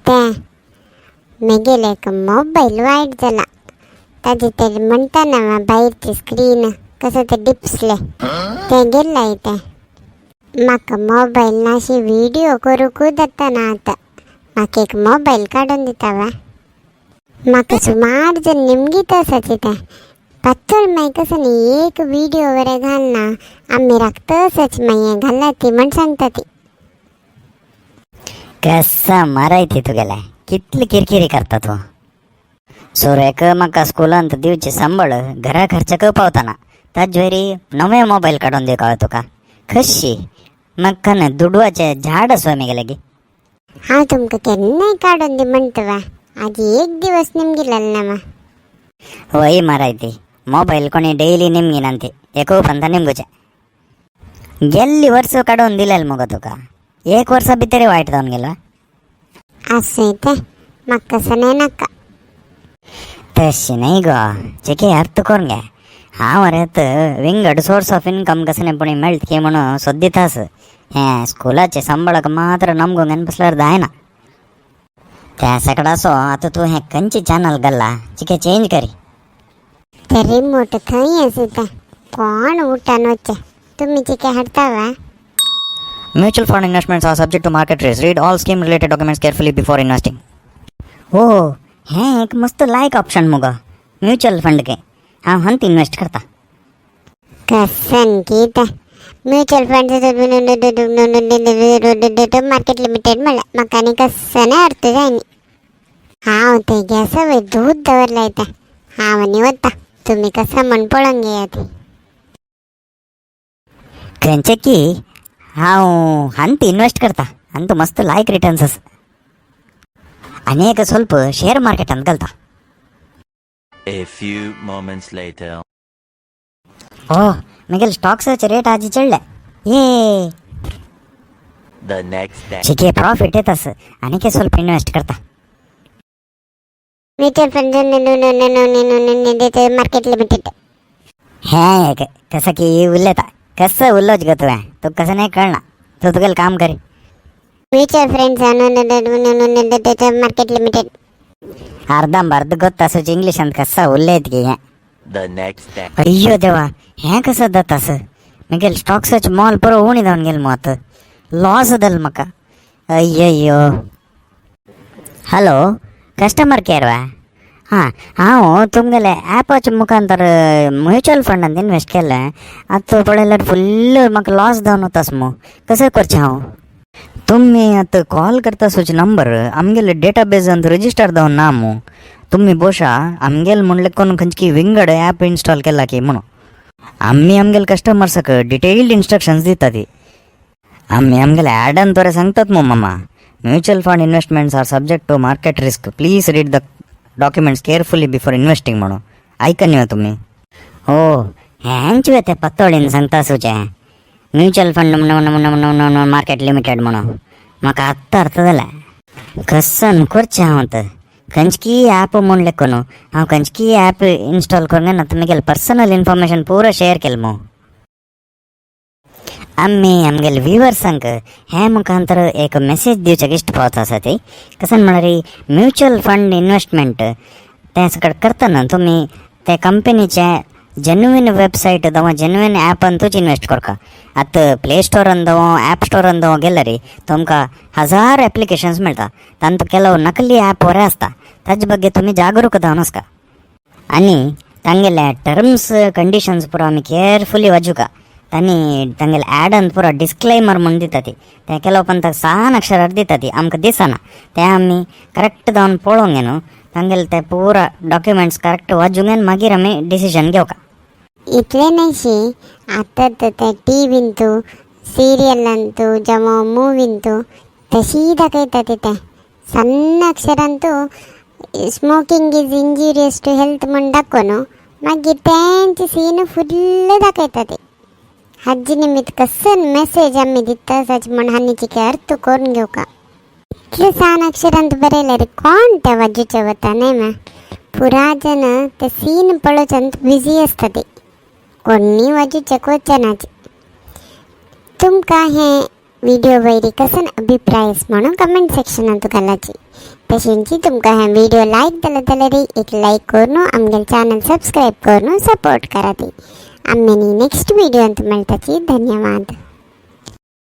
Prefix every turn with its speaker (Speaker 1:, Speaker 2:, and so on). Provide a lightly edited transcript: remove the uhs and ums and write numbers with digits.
Speaker 1: कितें मेगेले एक मोबायल वायट जाला. ताजे ते म्हणटा ना भायरची स्क्रीन कसं ते डिस्प्ले ते गेलाय ते. म्हाका मोबायल नाशी व्हिडिओ करूंकूच जाता ना आतां. म्हाका एक मोबायल काडून दिता वा? म्हाका सुमार जण निमगीत आसाची ते पातळ मागीर कसं न्ही एक व्हिडिओ वरे घालना आमी राखतच मागीर घाला ती म्हण सांगता ती.
Speaker 2: कसा मारायती तुगेले, कितली किरकिरी करता तूं. सोरेक म्हाका स्कुलांत दिवचे संबळ घरा खर्चाक पावताना ताजे नवे मोबायल काडून दिवं हांवें तुका. कशी म्हाका न्हय दुडवाचें झाड आसा मेगेले गी.
Speaker 1: हांव तुमकां केन्नाय काडून दी म्हणटा वा, आजी एक दिवस निमगिलें ना मा.
Speaker 2: वय मारायती, मोबायल कोणी डेली निमगिनांती, एकू पंता निमगुचे. गेल्ली वर्स काडून दिलेल मगो तुका, एक वर्सा भितर वायट जावन गेलो.
Speaker 1: आसूं तें, म्हाका कसं नाही नाका.
Speaker 2: तशी न्हय गो चिके, अर्थ करून घे. हांव अरे विंगड सोर्स ऑफ इन्कम कसने पुणी मेळत की म्हणून सोद्दितास. हें स्कुलाचे संबळाक मात्र नमगूंक बसल्यार जायना. त्या सकडासो आतां तूं हें खंयचे चॅनल घाल्ला चिके चेंज करी.
Speaker 1: ते रिमोट थंय आसा तें, कोण उठान वचचें तुमी चिके हाडटा वा?
Speaker 3: Mutual fund investments are subject to market risk. Read all scheme related documents carefully before investing.
Speaker 2: हो, हें एक मस्त लायक ऑप्शन मुगो म्युच्युअल फंड के. हांव हंत इन्वेस्ट करता.
Speaker 1: कसन की तें म्युच्युअल फंड मार्केट लिमिटेड म्हणल्यार म्हाका आनी कसं अर्थ जायनी. हांव ते गॅसा वयर दूद दवरलाय तें, हांव आनी वता, तुमी कसं म्हण पळोवन घेयात.
Speaker 2: खंयचे की हांव हंत इन्वेस्ट करता, अंत मस्त लायक रिटर्न्स आसा. आनी एक ಸ್ವಲ್ಪ शेअर मार्केटांत घालता.
Speaker 4: A few moments later.
Speaker 2: हो, मागीर स्टॉक्साचे रेट आजी चडले ये.
Speaker 4: The next day.
Speaker 2: चिके प्रॉफिट येतास, आनी ಸ್ವಲ್ಪ इन्वेस्ट करता.
Speaker 1: Mutual fund market limited.
Speaker 2: हें एक कसं की उलयता, कसं उलोवच गो तुवें, तुका कसं नाही कळना. तूं तुगेलें काम करी.
Speaker 1: Mutual funds market limited.
Speaker 2: अर्धंबर्ध ಗೊತ್ತಾಸುಚ इंग्लिशांत कसं उलयत की हें.
Speaker 4: The next day.
Speaker 2: अय्यो देवा, हें कसं जातास? मागीर स्टॉक्साचे मोल पुरो उणी जावन गेल मू, आतां लॉस जाल म्हाका. अय्यो. हॅलो, कस्टमर केअर वा? हां, हांव तुमगेले ॲपाच्या मुखांतर म्युच्युअल फंडांत इन्वेस्ट केलें. आतां पळयल्यार फुल्ल म्हाका लॉस जावन वतास मू, कसं करचें हांव?
Speaker 3: तुम्ही आतां कॉल करता सुच नंबर आमगेले डेटाबेजांत रजिस्टर जावन ना मू. तुम्ही ಬಹುಶಃ आमगेल म्हणले कोण खंयची विंगड ॲप इन्स्टॉल केला की म्हणून. आम्ही आमगेले कस्टमर्साक डिटेल्ड इन्स्ट्रक्शन्स दिता ती. आम्ही आमगेले ॲडान त्वरे सांगतात मू मामा, mutual fund investments are subject to market risk, please read the documents carefully before investing म्हणून. ऐका न्ही तुम्ही.
Speaker 2: हो, हेंच वे ते पत्तोळीन सांगता सुचें म्युच्युअल फंड मार्केट लिमिटेड म्हणून. म्हाका आत्तां अर्थ जालें कसन करचें हांव आतां. खंयची ॲप म्हूण लेखून हांव खंयची ॲप इन्स्टॉल करूंक ना, तुमगेले पर्सनल इन्फॉर्मेशन पुरो शेअर केलें मू. आमी आमगेले व्युवर्सांक हे मुखांतर एक मेसेज दिवच्याक इश्ट पावता आसा ती कसन म्हळ्यार म्युच्युअल फंड इन्वेस्टमेंट तें सकट करतना तुमी ते कंपनीचे जेन्युइन वेबसायट जावं जेन्युइन ॲपांतूच इन्वेस्ट करका. आतां प्ले स्टोरान जावं ॲप स्टोरान जावं गेल्यार तुमकां हजार एप्लिकेशन्स मेळटा, तांतू ಕೆಲವು नकली ॲप बरें आसता. ताजे ಬಗ್ಗೆ तुमी जागरूक जावन आसका आनी तांगेले टर्म्स कंडिशन्स पुरो आमी केअरफुली वाचुका. तांणी तांगेले ॲडान पुरो डिस्क्लेमर म्हूण दिता ती, ते ಕೆಲವು पंताक सान अक्षरार दिता ती, आमकां दिसना. ते आमी करेक्ट जावन पळोवंक न्हू, तांगेले ते पुरा डॉक्युमेंट्स करेक्ट वाचूंक मागीर आमी डिसिजन घेवका.
Speaker 1: इतलें न्हयशी, आतां तर ते टीव्हींतू सिरियलांतू जावं मुवींतू तशी दाखयता ते सಣ್ಣ अक्षरांतू smoking is injurious to health म्हूण दाखोवन मागीर तेंचे सीन फुल्ल दाखयता ते. हाजे निमित्त कसन मेसेज आमी दिता आसाच म्हण हांणी अर्थ करून घेवका. इतले सान अक्षरांत बरयल्यार कोण ते वाजूचे वता न्हय मा? पुरा जन ते सीन पळोवच्यांत बिजी आसता ते, कोणी वाजूचे कोचनाचे. तुमकां हें व्हिडिओ वयरी कसन अभिप्राय म्हणून कमेंट सेक्शनांत घालाची. तशेंच तुमकां हे व्हिडिओ लायक जालो जाल्यार एक लायक करून आमगेले चॅनल सबस्क्रायब करून सपोर्ट करात. आमनी नेक्स्ट व्हिडिओंत मेळटाची. धन्यवाद.